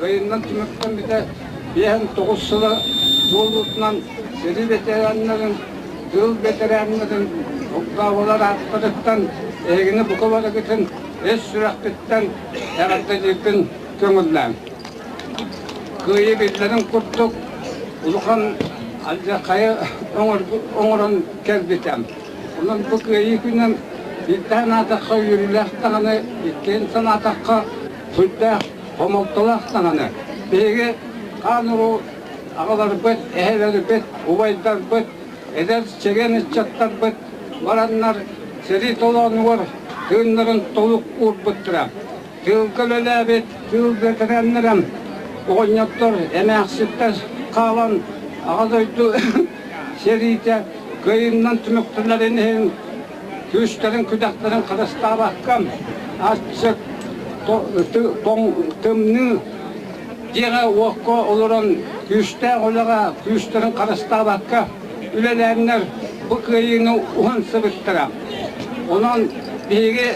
кыайыынан түмүктэммитэ 59 сыла туолуутунан сэрии бэтэрээннэрин, тыыл бэтэрээннэрин огдооболор ааттарыттан эһигини бука барыгытын ис сүрэхпиттэн эҕэрдэлиирбин көҥүллээҥ. Кыайыы биллэрин курдук улахан алдьархайы оҥорон кэлбитэ. Онон бу Кыайыы күнүн биирдээн аатахха үөрүүлээх даҕаны, иккиһин санаатахха сүрдээх хомолтолоох даҕаны. Биһиги хаан уруу аҕаларбыт, эһэлэрбит, убайдарбыт, эдэр чэгиэн ыччаттарбыт бараннар сэрии толоонугар тыыннарын толук уурбуттара. Тыылга үлэлээбит тыыл бэтэрээннэрэ, оҕонньоттор, эмээхситтэр хаалан Аҕа дойду сэриитэ кыайыынан түмүктэнэрин иһин күүстэрин-күдэхтэрин харыстаабакка аччык, тымныы дьиэҕэ-уокка олорон күүстээх үлэҕэ күүстэрин харыстаабакка үлэлээннэр бу кыайыыны уһансыбыттара. Онон биһиги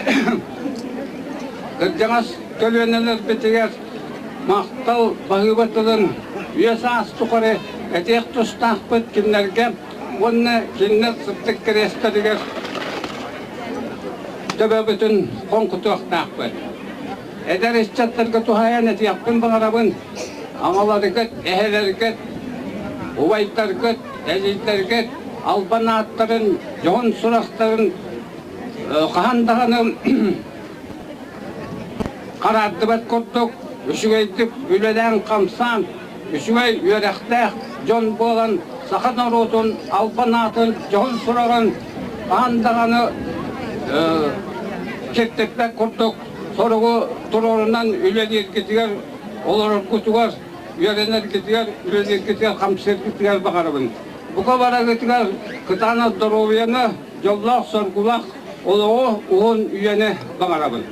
Кырдьаҕас көлүөнэлэрбитигэр махтал баһыыба тылын үйэ-саас тухары этиэх тустаахпыт кинилэргэ уонна кинилэр сырдык кэриэстэригэр төбөбүтүн хоҥкутуохтаахпыт. Эдэр ыччаттарга туһаайан этиэхпин баҕарабын, аҕаларгыт, эһэлэргит, убайдаргыт, эдьиийдэргит албан ааттарын, дьоһун сурахтарын хаһан даҕаны хараардыбат курдук үчүгэйдик үлэлээн-хамсаан, үчүгэй үөрэхтээх дьон буолан саха норуотун албан аатын, дьоһун сураҕын хаһан даҕаны киртиппэт курдук соругу туруорунан үлэлииргитигэр, олороргутугар, үөрэнэргитигэр, үлэлииргитигэр, хамсыыргытыгар баҕарабын. Бука бараргытыгар кытаанах доруобуйаны, дьоллоох-соргулаах олоҕу, уһун үйэни баҕарабын.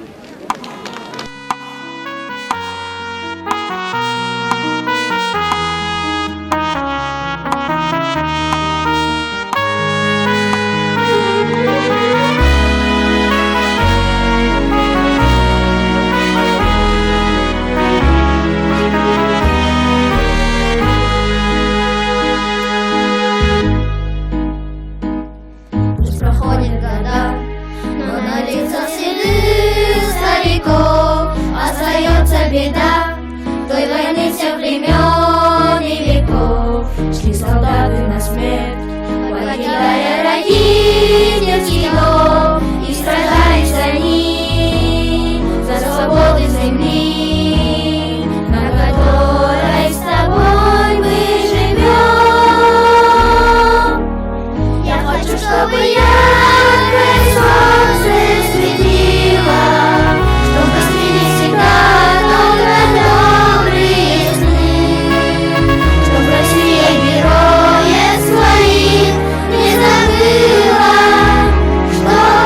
Пусть проходят года, но на лицах седых стариков остается беда той войны всех времен и веков. Шли солдаты на смерть, покидая родительский дом, и сражались они за свободу земли, на которой с тобой мы живем. Я хочу, чтобы яркое солнце светило, чтобы снились всегда только добрые сны, чтоб Россия героев своих не забыла, чтоб.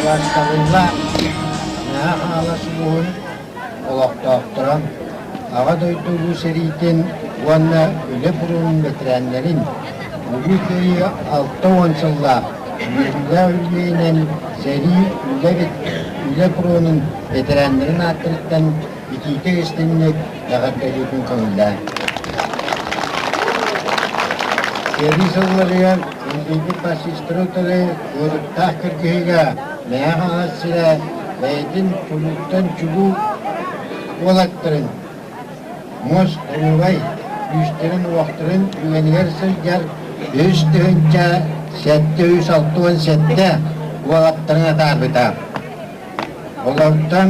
Убаастабыллаах Наһаа Хаҥалас улууһун олохтоохторо, Аҕа дойду Улуу сэриитин уонна үлэ фронун бэтэрээннэрин Улуу Кыайыы 60 сыллаах үөрүүлээх үбүлүөйүнэн сэрии үлэ, үлэ фронун бэтэрээннэрин ааттарыттан итиитик-истиҥник эҕэрдэлиибин көҥүллээн. Сэрии сылларыгар Кындыйбыт фашистары утары куоруктаах кыргыһыыга Мэҥэ Хаҥалас сирэ бэйэтин чулууттан чулуу уолаттарын муос торуобай күүстэрин-уохтарын үгэнигэр сылдьар 3767 уолаттарын атаарбыта. Олортон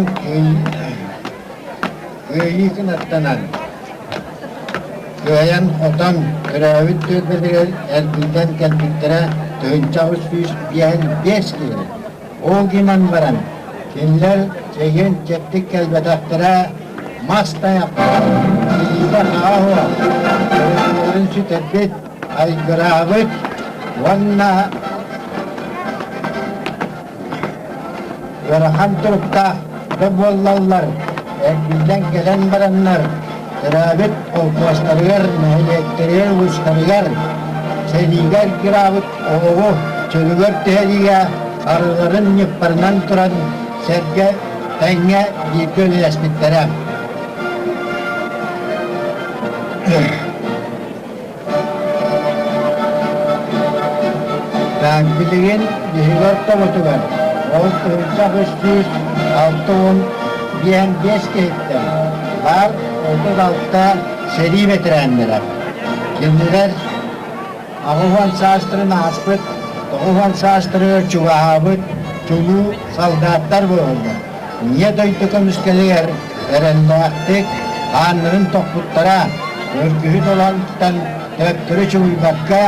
Кыайыы кынаттанан, кыайан-хотон төрөөбүт түөлбэтигэр эргиллэн кэлбиттэрэ 1855 киһи. Ол гынан баран, кинилэр чэгиэн-чэбдик кэлбэтэхтэрэ, мас тайахтара, илиитэ-хаҕа суох, доруобуйаларын сүтэрбит, айгыраабыт уонна Ыарахан туруктаах да буоллаллар, эргиллэн кэлэн бараннар, төрөөбүт холкуостарыгар, нэһилиэктэригэр, улуустарыгар сэриигэ эргираабыт оҕоҕу чөлүгэр түһэриигэ арыыларын ньыппарынан туран сэргэ тэҥҥэ бииргэ үлэлэспиттэрэ. Билигин биһиги ортобутугар ол 1865 киһиттэн баар 36 сэрии бэтэрээннэрэ. Кинилэр 80 саастарын ааспыт, 90 саастарыгар чугаһаабыт чулуу солдаттар буолаллар. Ийэ дойду көмүскэлигэр эрэллээхтик хааннарын тохпуттара, өргүһү толонтон төттөрү чугуйбакка,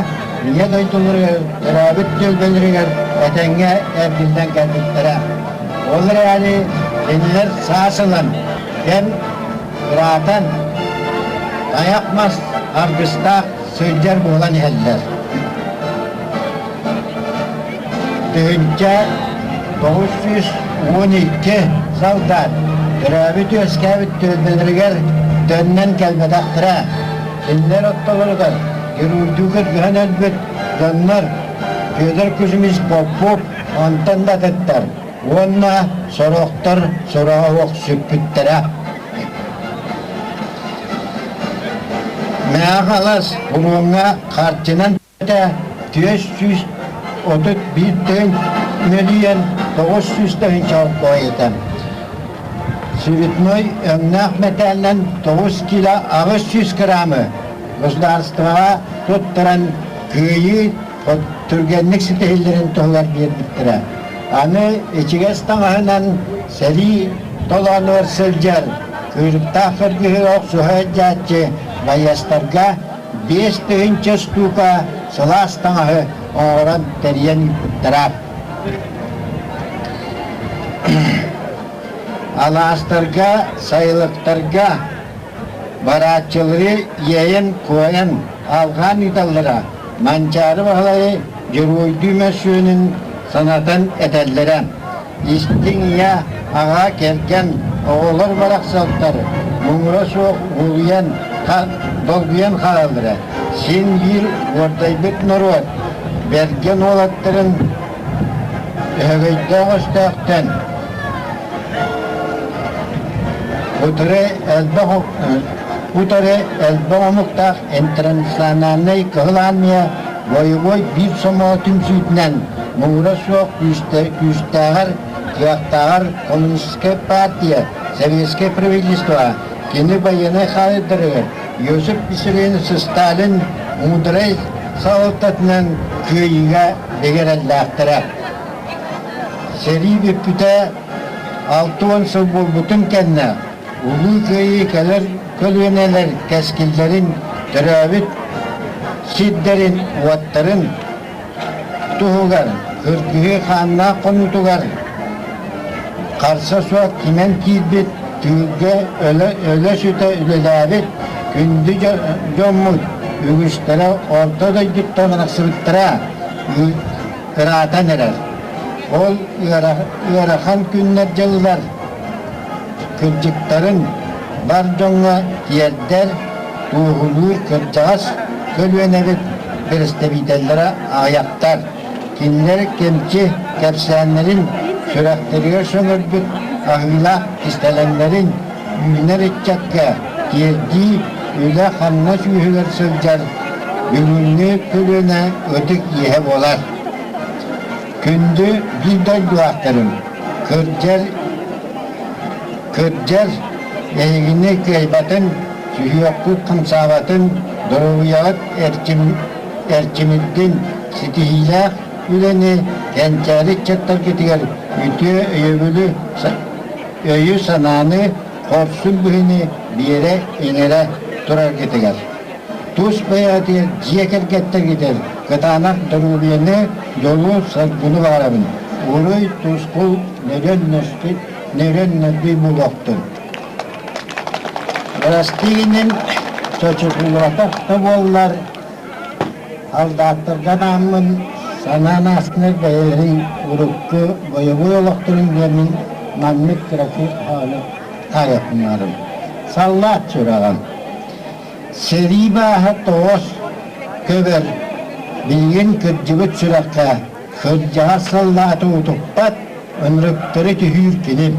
Ийэ дойдуларыгар, төрөөбүт түөлбэлэригэр этэҥҥэ эргиллэн кэлбиттэрэ. Ол эрээри кинилэр саас ылан, кэм ыраатан, тайах мас аргыстаах сылдьар буолан иһэллэр. 1912 солдат төрөөбүт-үөскээбит түөлбэлэригэр төннөн кэлбэтэхтэрэ. Кинилэр ортолоругар геруйдуу кыргыһан өлбүт дьоннор Федор Кузьмич Попов онтон да атыттар уонна сорохтор сороҕо суох сүппүттэрэ. Мэҥэ Хаҥалас харчынан 431 тыһ мөлүйүөн 900 тыһыынча холкуойута. Цветной өҥнөөх мэтээлинэн 9 кило 800 граммы государствоҕа туттаран кыайыы түргэнник ситиһиллэрин туһугар биэрбиттэрэ. Аны ичигэс таҥаһынан сэрии толоонугар сылдьар кыырыктаах кыргыһыы охсуһа сылдьааччы байыастарга 5000 штука сылаас таҥаһы оҥорон тэрийэн ыыппыттара. Алаастарга, сайылыктарга барааччылары иэйэн-куойан, алҕаан ыыталлара, Манчаары Баһылайы дьоруойдуу мөссүөнүн санатан этэллэрэ. Истиҥ ийэ, аҕа, кэргэн, оҕолор барахсаттар муҥура суох уолуйан, долгуйан хаалаллара. Син биир уордайбыт норуот бэргэн уолаттарын өһөгөйдөөх өстөөхтөн утары элбэх утары элбэх омуктаах интернациональнай Кыһыл Армия бойобуой биир сомоҕо түмсүүтүнэн муҥура суох күүстээҕэр, кыахтааҕар Коммунистическай партия, Советское правительство кини байыаннай хаайдарыгар Иосиф Виссарионович Сталин муударай салалтатынан кыайыыга бигэ эрэллээхтэрэ. Сэрии бүппүтэ 60 сыл буолбутун кэннэ Улуу Кыайыы кэлэр көлүөнэлэр кэскиллэрин, төрөөбүт сирдэрин-уоттарын туһугар кыргыһыы хааннаах хонуутугар харса суох кимэн киирбит, тыылга өлө-сүтэ үлэлээбит күндү дьоммут үгүстэрэ орто дойдуттан арахсыбыттара ыраатан эрэр. Ол ыарахан күннэр-дьыллар кырдьыктарын бар дьоҥҥо тиэрдэр, туоһулуур кырдьаҕас көлүөнэбит бэрэстэбиитэллэрэ аҕыйахтар. Кинилэр кэмчи кэпсээннэрин сүрэхтэригэр сөҥөрбүт аһыылаах кистэлэҥнэрин үүнэр ыччакка тиэрдии үлэ-хамнас үөһүгэр сылдьар бүгүҥҥү көлүөнэ ытык иэһэ буолар. Күндү биир дойдулаахтарым, кырдьар, кырдьар эһигини кыайбатын, сүһүөххүт хамсаабатын, доруобуйаҕыт эрчим, эрчимирдин, ситиһиилээх үлэни кэнчээри ыччаттаргытыгар үтүө өйөбүлү, өйү-санааны, хорсун быһыыны биэрэ, иҥэрэ тураргытыгар. Тус бэйэҕитигэр дьиэ кэргэттэргитигэр кытаанах доруобуйаны, дьолу-соргуну баҕарабын. Уруй, тускул, нөрүөн нөспүт, нөрүөн нөргүй буолуохтун. Бырастыы чочутуллубатах да буоллар, Алдааттарга анааммын санаан ааспынар бэйэлэрин урукку бойобуой олохторун диэммин маннык кыракый хоһоону таайыахпын Саллаат сүрэҕим Сэрии бааһа тоҕус көбөр, билигин кырдьыбыт сүрэххэ кырдьаҕас саллааты утуппат, ынырыктары түһүүр кини.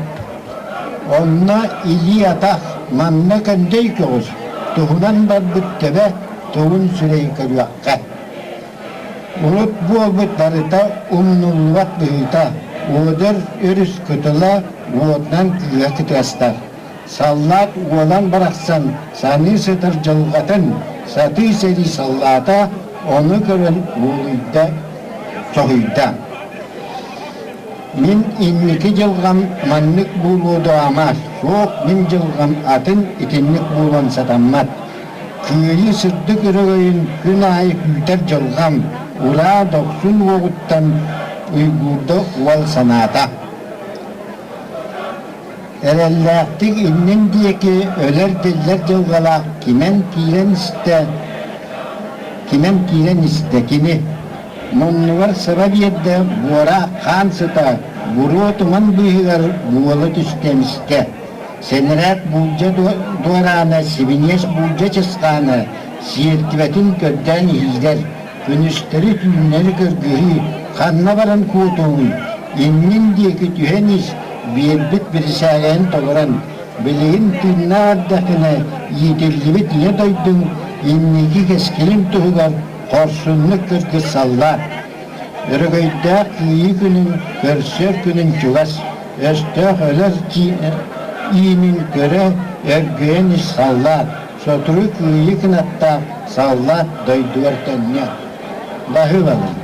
Онно илии-атах, манна көндөй көҕүс, туһунан барбыт төбө тугун сүрэй көрүөххэ. Урут буолбут барыта умнуллубат быһыыта, Уодар өрүс кытыла уотунан кыыһа кытыастар. Саллаат уолан барахсан саныы сытар дьылҕатын сатыы сэрии саллаата ону көрөн уолуйда, соһуйда. Мин инники дьылҕам маннык буолуо дуо ама, суох мин дьылҕам атын итинник буолуон сатаммат. Кыайыы сырдык өрөгөйүн күн аайы күүтэр дьылҕам, ураа дохсун уоҕуттан уйгуурда уол санаата. Эрэллээхтик иннин диэки өлөр-тиллэр дьылҕалаах кимэн киирэн истэ, кимэн киирэн истэ кини. Муннугар саба биэрдэ буораах хаан сыта, буруо туман быыһыгар буола түстэ эмискэ. Сэнэрээт буулдьа дуораана, сибиниэс буулдьа чысхаана, сиэртибэтин көрдөөн иһиилэр, күнүстэри-түүннэри кыргыһыы, ханна баран куотуоҥуй, иннин диэки түһэн ис, биэрбит бирисээгэһин толорон, билигин тыыннаах эрдэххинэ иитиллибит ийэ дойдуҥ инники кэскилин туһугар хорсуннук кыргыссаллар. Өрөгөйдөөх Кыайыы күнүн көрсөр күнүн чугас, өстөөх өлөр иинин көрө өргөйөн ис саллаат, сотору кыайыы кынаттаах саллаат дойдугар төннө. Баһыыбалын.